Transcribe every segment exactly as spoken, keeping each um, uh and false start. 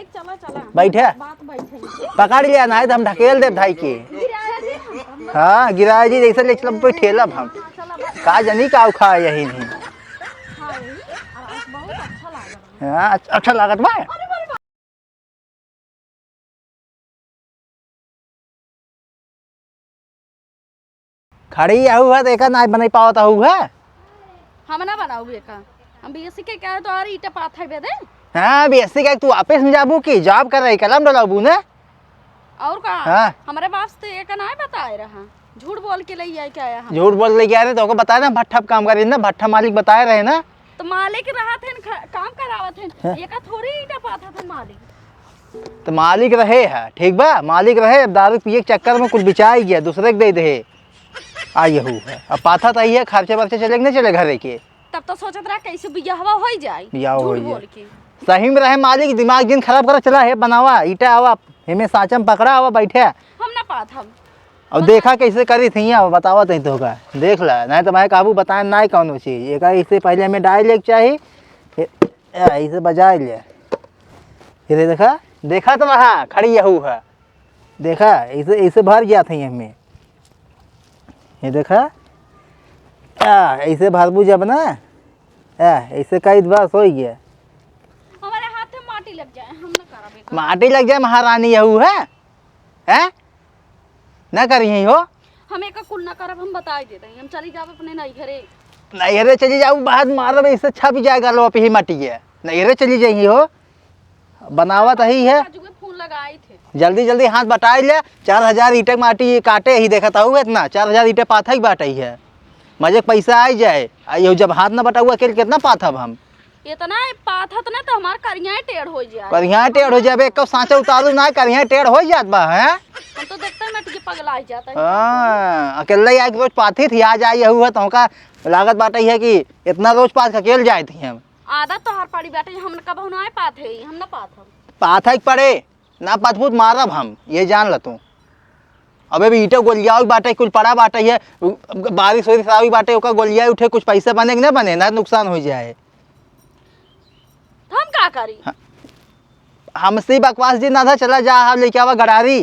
चला, चला। बैठे। बात बैठे। पकड़ लिया ना, तो हम ढकेल देब धाई के। गिराया जी हम। हाँ, गिराया जी, जैसे ले चलब, कोई ठेलब हम। हाँ, चला, बैठ। का जनी का उखा यही नहीं। हाँ, यही। और आज बहुत अच्छा लागत बा। हाँ, अच्छा, अच्छा लागत बा। अरे, अरे, खड़ी यहू है, तो एका नाई बनाई पावत हऊ है। हम ना बनाऊ एका। हम बीएससी के क्या है तो और ईटा पाथई बे दे। हाँ, बीएससी के तू वापस में जाबू की जॉब कर रही, कलम डलाबू ने? और का? हाँ। हमारे बाप से तो एका नाई बताए रहा, झूठ बोल के ले आए क्या है हम? झूठ बोल ले आए रहे तो ओको बताए ना, भट्ठा पे काम करी ना, भट्ठा मालिक बताए रहे ना। तो मालिक रहत है न, ख-, काम करावत है न। हाँ। एका थोड़ी ईटा पाथत है मालिक। तो मालिक रहे है, ठीक बा, मालिक रहे, अब दारू पिए के चक्कर में कुछ बिचाई गया, दूसरे के दे दे। आ यहू है, अब पाथा तो है, खर्चे बर्चे चले कि नहीं चले घरे के? तब तो सोचत रहा कैसे बियाहवा होई जाए, बियाह झूठ होई जाए। बोल के। सही में रहे मालिक, दिमाग जिन खराब करे चला है, बनावा, ईटा आवा, हेमे सांचा में पकड़ा आवा, बैठे। हम ना पाथब। अब देखा कैसे करी थी, अब बतावा तई तो का, देख ला, नहीं तो मैं काबू बताए ना कौनो चीज, एका इससे पहले हमें डाई लेके चाही, फिर ए, ऐसे बजाए ले। ये देखा, देखा तो वहाँ खड़ी यहू है। देखा, ऐसे, ऐसे भर गया था ये में। ये देखा, आ, ऐसे भरबू जब ना, आ, ऐसे कई बस हो गया। हमारे हाथ में माटी लग जाए, हम ना करबे। माटी लग जाए, महारानी यहू है, हैं? ना करिहैं हो। हम एका कुल ना करब, हम बताई देत हई, हम चली जाब अपने नैहरे। नैहरे चली जाऊ, बाद मारब, इससे छप जाए गलवा पे ही माटी है। नैहरे चली जाइहैं हो, बनावत ही है। राजू के फोन लगाई थे। जल्दी जल्दी हाथ बटाई ले, चार हजार ईंटे माटी काटे ही देखत हऊ इतना, चार हजार ईंटे पाथई बाटे ही है। मजे के पैसा आई जाए, आ यहू जब हाथ ना बटाऊ अकेले कितना पाथब हम। इतना पाथत ना तो हमार करिया टेढ़ हो जाए। करिया टेढ़ हो जाबे, एक सांचा उतारू ना, करिया टेढ़ हो जात बा, हैं? हम तो देखते ही मटिए पगला ही जाता है। हाँ, अकेले आके रोज पाथी थी, आज आई हुआ तो हमका लागत बाटे है कि इतना रोज पाथ के अकेल जाए थी हम। आदत तो हर पड़ी बाटे, हम कबहू ना पाथे, हम ना पाथब। पाथे के पड़े, ना पाथबू त मारब हम, ये जान ल तू। अबे भी ईंटे गोलियावे के बाटे, कुल पड़ा बाटे, ये उ, बारिश वारिश आवे बाटे, ओकर गोलियाए उठे, कुछ पैसा बने कि ना बने, ना नुकसान हो जाए। तो हम का करी? हाँ, हमसे बकवास जी ना था, चला जा, हाँ, लेके आवा गड़ारी,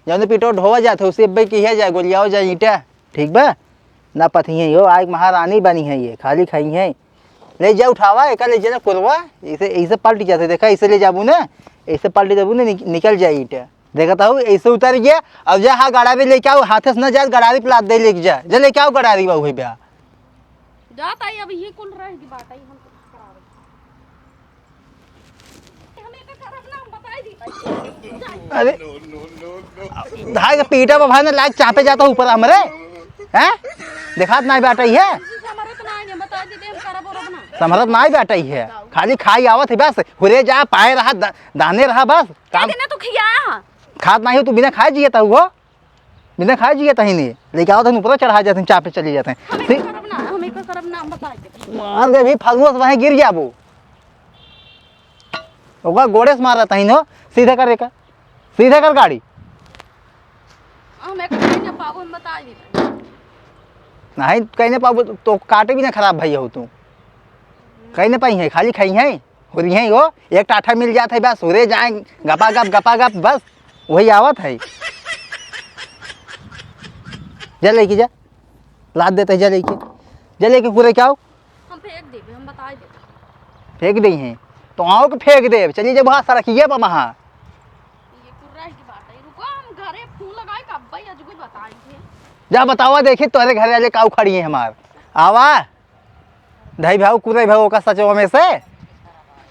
जौन पीटो ढोवा जात हो, उसे अब्बे किया जाए, गोलियाओ जाए ईंटा, ठीक बा? ना पथिए हो, आए महारानी बनी है ये, खाली खाई है। ले जा उठावा, एका ले जा ना कुरवा, इसे, इसे पलट जाते, देखा, इसे ले जाबू ना, इसे पलट जाबू ना, निक-, निकल जाए ईंटा। देखत हऊ, ऐसे उतर गया। अब जा, हाँ, गाड़ा भी लेके आओ, हाथे से ना जाए, गड़ारी पे लाद दे लेके जा। जा लेके आओ गड़ारी बा, उहे बा। जात आई, अब ये कुल रह गई बात आई, हम तो करावे। हमें का करब ना, हम बताई दी भाई। अरे, धाय के पीटा बा भाई ने लाग चापे जाता ऊपर हमरे, हैं? देखात नाई बाटे है। समरत नाई है, बताई दी, हम करब और अपना। समरत नाई बाटे है, खाली खाई आवत है बस, हुरे जा, पाए रहा, द-, दाने रहा बस। काम देना तू खिया। खात नाही हो तू, बिना खाए जियत हो, बिना खाए जियत ही नहीं। लेके आवत हन, ऊपर चढ़ा जात हन, चापे चली जात हन। हम फिर एक करब ना, हम एक करब ना, हम बता दे। मार दे भी, फगुआ से वहीं गिर जाबो। ओका गोड़े से मारत हन हो, सीधे कर एका, सीधे कर गाड़ी। हम एक कहीं ना पाबो, हम बता दे। नहीं, कहीं ना पाबो, तो काटे भी ना खराब भैया हो तू। कहीं ना पाई है, खाली खाई है। हुरिहे हो, एक टाठा मिल जात है बस, हुरे जाए गपा गप, गपा गप, बस वही आवत है। जा लेके जा, लाद देते, जा लेके, जा लेके पूरे क्या हो? हम फेंक देबे, हम बताई देबे। फेंक दे हैं, तो आओ के फेंक देब, चली जब वहाँ सड़किए पर वहाँ। ये कुर्रा की बात है, रुको, हम घरे फोन लगाए, कब भाई आज कुछ बताएंगे। जा बतावा, देखी तोरे घरे वाले काऊ खड़ी है हमार, आवा। धई भाऊ, कुदई भाऊ, ओका सचवा में से।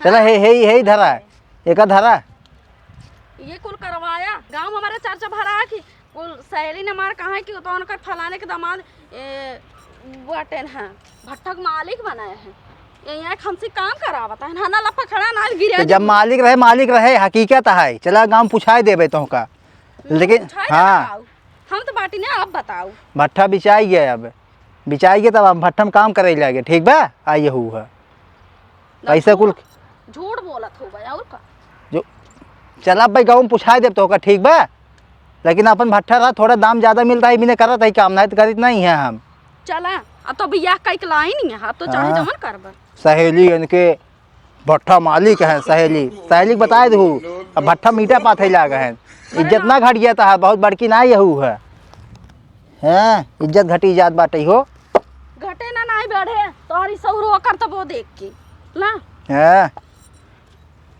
चला, हे, हे, हे, धरा। एका धरा। ये कुल करवाया। गाँव हमारे चर्चा भरा कि कुल सहेली ने मार कहा कि तो उनकर फलाने के दामाद, ए, बाटे हैं, भट्ठा के मालिक बनाए हैं। ये यहाँ एक हमसे काम करावत है, ना, ना लफा खड़ा, ना गिरा तो जब दे। मालिक रहे, मालिक रहे, हकीकत है। चला, गाँव पुछाए देबे तोहका। लेकिन, पूछाए हाँ। बताओ। हम तो बाटी ने, आप बताओ। भट्ठा बिचाई गया अब। बिचाई के तब हम भट्ठम काम करे लागे, ठीक बा? आ यहू है। ना पैसा कुल झूठ, झूठ बोलत हो भाई, और का? जो, चला भाई, गाँव में पुछाई देब तोहका, ठीक बा? लेकिन अपन भट्ठा रहा, थोड़ा दाम ज्यादा मिलता है, बिना करत है काम, नहीं तो करित नहीं है हम। चला, अब तो बियाह कई के लाई नहीं है, अब तो चाहे हाँ। जमन करबा। सहेली इनके भट्ठा मालिक है सहेली। सहेली के बताए दहू, अब भट्ठा मीठा पाथे लागे हैं। इज्जत ना घट गया था, बहुत बड़की ना यहू है। हैं, इज्जत घटी जात बाटे हो। घटे ना, नाहीं बढ़े। तोहरी सौर ओकर तब वो देख के ना। हैं,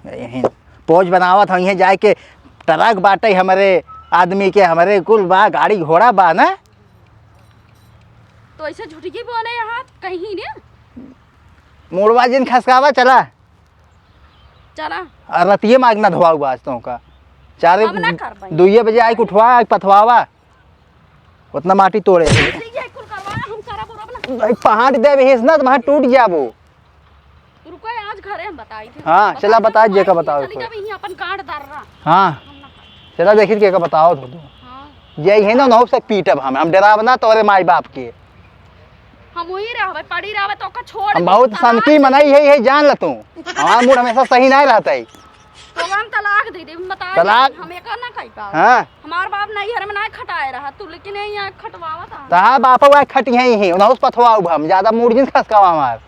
यहीं पोज बनावत हइहें जाए के। ट्रक बाटे हमरे आदमी के, हमरे कुल बा, गाड़ी घोड़ा बा ना। तो ऐसे झूठी की बोले यहाँ कहीं ने। मुड़वा जिन खसकावा, चला। चला। आ रतिये माग ना धोआऊ आज तो का। चारे हम ना करबै। दुइये बजे आइके उठवा, आइके पथवावा। उतना माटी तोड़े। ठीक है, कुल करवा, हम करब उरब ना। भाई पहाड़ दे बेहेस ना, तो वहाँ टूट जाबो। रुको, आज घरे हम बताई थे। हाँ, बता चला दे, बता, जे का बताओ चली फिर। जब यहीं अपन गांड दर्रा। हाँ। हम ना खाई। चला देखी के का बताओ तो तू। हाँ। जे है ना, नौ से पीटब हम, हम डराब ना तोरे माई बाप के। हम वही रहबे, पड़ी रहबे तो ओकर छोड़ हम दे, बहुत तलाक सनकी दे। मनई है, यही जान ल तू। हमार मूड हमेशा सही नहीं रहता है। तो हम तलाक दे दे, हम बता तलाक? दे, हम एकर ना कही पाओ। हाँ। हमार बाप नहीं घर में ना खटाए रहा, तू लेकिन यहीं यहाँ खटवावा था। तहार बाप वह खटी है ही, उन्हों पथवाऊ हम, ज्यादा मूड जिन खसकावा हमार।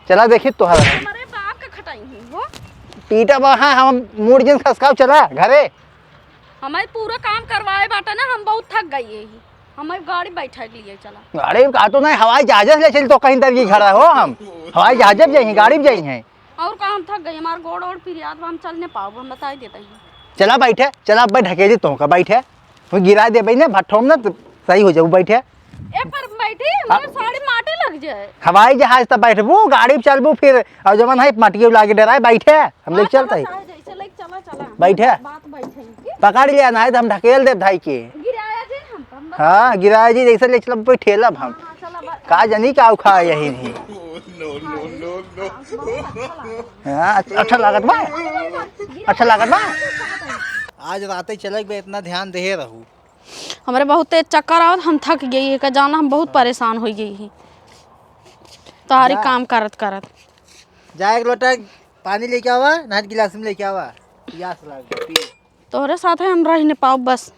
चला देखी तोहरा। हमारे बाप का खटाई है वो। पीटा बा, हाँ, हम मूड जिन खसकाओ, चला घरे। हमारे पूरा काम करवाए बाटे ना, हम बहुत थक गई है ही। हमारे गाड़ी बैठा के लिए चला। गाड़ी का तो नहीं, हवाई जहाज से ले चल तो कहीं दर की खड़ा हो हम। हवाई जहाज जब जाइए, गाड़ी भी जाइए। और का हम थक गई, हमार गोड़ ओड़ पिरियात बा, हम चल नहीं पाओ, हम बताई देते हैं। चला बैठे, चला अब ढकेली तो का बैठे। वो गिरा दे भाई ना, भट्ठो में ना तो सही हो जाऊ, बैठे। ए पर बैठी, हाँ। हमारे साड़ी माटी लग जाए। हवाई जहाज तब बैठबू, गाड़ी पे चलबू फिर, और जवन है माटियो लागे डराए, बैठे, हम लेके हाँ, चलते हैं। चला, चाहे जैसे लेके चला, चला। बैठे। बात बैठे की। पकड़ लिया ना, तो हम ढकेल दे भाई के। गिराया जे हम, हम हाँ, गिराया जी, जैसे लेके चलब, कोई ठेलब हम। हाँ, चला, बा- का जानी का उखा यही नहीं। No, no, no, no। हाँ, अच्छा, अच्छा लागत बा? अच्छा लागत बा? आज राते चले बे, इतना ध्यान दे रहू। हमरे बहुत तेज चक्कर आवत, हम थक गई है, का जाना हम बहुत परेशान हो गई ही। तोहरी जा। काम करत करत। जा एक लोटा पानी लेके आवा, ना गिलास में लेके आवा, पियास लाग गई, पी। तोहरे साथ है हम रह न पाओ बस।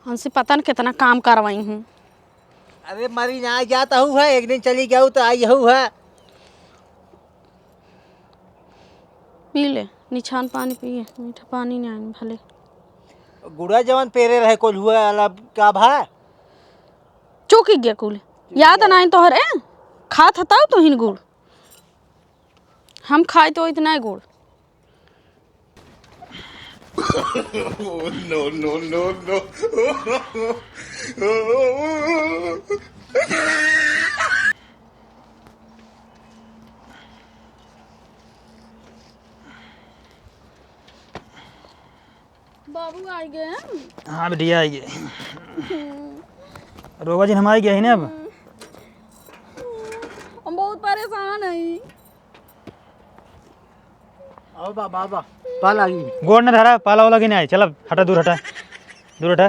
हमसे पता न कितना काम करवाई हूँ। अरे मरी ना जात हूँ है, एक दिन चली जाऊ तो आई हूँ है। पी ले, निछान पानी पिए, मीठा पानी नहीं आइन भले। गुड़ा जवन पेरे रहे कोल्हुआ वाला का भा? चूकी गया कुल, याद नहीं तोहरे, खात हताऊ तो हिन गुड़। हम खाई तो इतना ही गुड़। No, no, no, no। बाबू आ गए हैं? हाँ बिटिया, आ गए। रोवा जिन, हम आ गए हैं ना अब। हम बहुत परेशान हैं। आओ बा-, बाबा, पा लागी। गोड़ न धरा, पाला वाला की नहीं आए। चल अब हटा, दूर हटा, दूर हटा।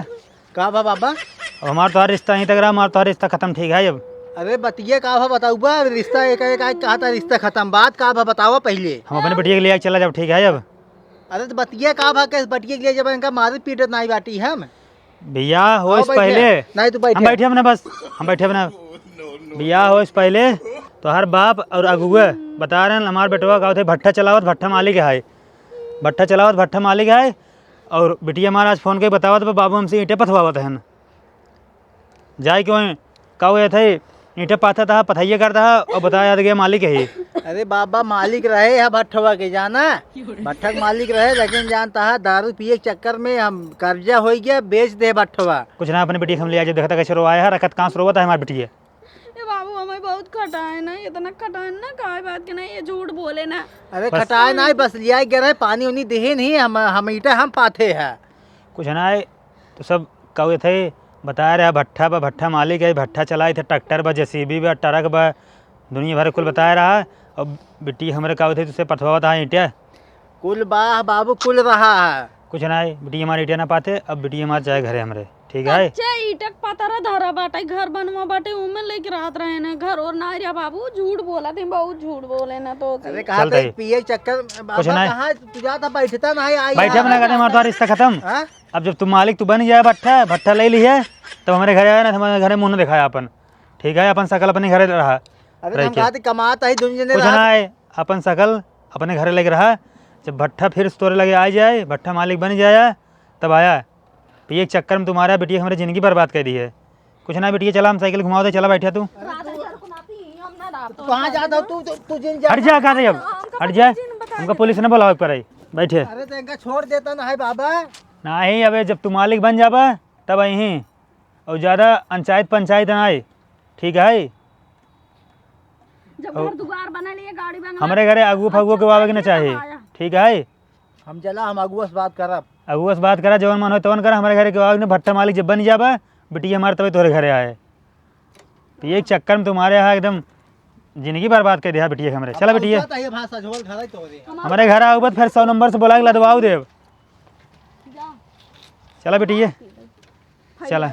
का भा बाबा? अब हमार तोहार रिश्ता यहीं तक रहा, हमार तोहार रिश्ता खत्म, ठीक है अब? अरे बतिया का भा बताऊ बा, रिश्ता एक, एक, एक कहा था रिश्ता खत्म, बात का भा बतावा पहिले। हम अपने बिटिया के लिए चला जाब, ठीक है अब? अरे तो बतिया का भा, कैसे बटिया के लिए जब इनका मारत पीटत नाई बाटी हम? बियाह होइस पहिले। नहीं तो बैठे। हम बैठे अपने बस, हम बैठे अपने। बियाह होइस पहिले तोहार बाप और अगुआ बता रहे हैं, हमार बेटवा का होते भट्ठा चलावत, भट्ठा मालिक है, भट्ठा चलावत, भट्ठा मालिक है। और बिटिया हमारा आज फोन के बतावत बा, बाबू हमसे ईंटे पथवावत हैं। जाए के वहीं का हुए थे, ईंटे पाथा था, पथाइया करता है और बताया याद गया मालिक है। अरे बाबा, मालिक रहे है भट्ठवा के, जाना? भट्ठा के मालिक रहे, लेकिन जानता है, दारू पिए के चक्कर में हम कर्जा हो गया, बेच दे भट्ठवा। कुछ ना, अपने बिटिया के हम ले आए, जब देखता कैसे रोवाया है, रखत कहाँ से रोवत है हमारे बिटिया। ए बाबू, हमें बहुत खटाए ना, इतना खटाए ना, काय बात के ना, ये झूठ बोले ना। अरे बस। खटाए ना, बस लिया गया रहे, पानी उनी देहे नहीं, हम, हम ईंटा हम पाथे है। कुछ ना है, तो सब का हुए थे, बताए रहा भट्ठा बा, भट्ठा मालिक है, भट्ठा चलाए थे, ट्रैक्टर बा, जेसीबी बा, ट्रक बा, दुनिया भर कुल बताए रहा। अब बिटिया हमरे का हुए थे, तुझसे पथवावत है ईंटे। कुल बा बाबू, कुल रहा है। कुछ ना है, बिटिया हमारे ईंटे ना पाथे, अब बिटिया हमारे जाए घरे हमरे, ठीक है? कच्चे ईंटक पतरा धरा बाटे, घर बनवा बाटे, उमे लेके रहत रहे ना, घर और ना रहा बाबू, झूठ बोला थे, बहुत झूठ बोले ना तो। अरे कहा चल था भाई। पिए चक्कर में बाबा कुछ ना है। कहाँ तू जाता, बैठता ना है, आई बैठे यहाँ। अपना कहते हमारा तो रिश्ता खत्म। हाँ? अब जब तू मालिक तू बन जाए भट्ठा, भट्ठा ले लिहे, तब हमरे घरे आया ना, हमरे घरे मुँह न दिखाया अपन। ठीक है, अपन सकल अपने घरे रहा। अबे रह हम के। कहा थे कमात ही दुनिया ने कुछ रहा। ना है, अपन सकल अपने घरे लेके रहा। जब भट्ठा फिर से तोरे लगे आ जाए, भट्ठा मालिक बन जाए, तब आया। तो ये चक्कर में तुम्हारा बिटिया हमरे जिंदगी बर्बाद कर दी है। कुछ ना बिटिया, चला हम साइकिल घुमाओ दे, चला बैठा तू। रात भर को नाती, हम ना रात तू कहाँ जाता हो? तू, तू, तू जिन जा। हट जा, कहाँ से अब? हमका हट पता जा। नहीं, जिन बता हमका दे। पुलिस ने बुलावे के पड़े। बैठे। अरे तो इनका छोड़ देता ना है बाबा। नहीं, अबे जब तू मालिक बन जाबा, तब यहीं। और ज़्यादा अंचायत पंचायत ना आए, ठीक है? जब और घर दुआर बनल, ये गाड़ी बंगला हमरे घरे अगुआ फगुआ के आवे के ना चाही, आया। ठीक है? हम चला, हम अगुआ से बात करब। अगुआ से बात करा, जवन मन हो तवन करा, हमरे घरे के आवे के ना, भट्ठा मालिक जब बन जाबा, बिटिया हमारे तबे तोहरे घरे आए। तो ये चक्कर में तुम्हारे यहाँ एकदम जिंदगी बर्बाद कर दिया बिटिया के हमरे। चला अब बिटिया। पहुँचा तो ये भाषा झोल घर है तो रे। हमरे घर आओ बत फिर सौ नंबर से बुला के लदवाओ देब। जा। चला बिटिया। चला।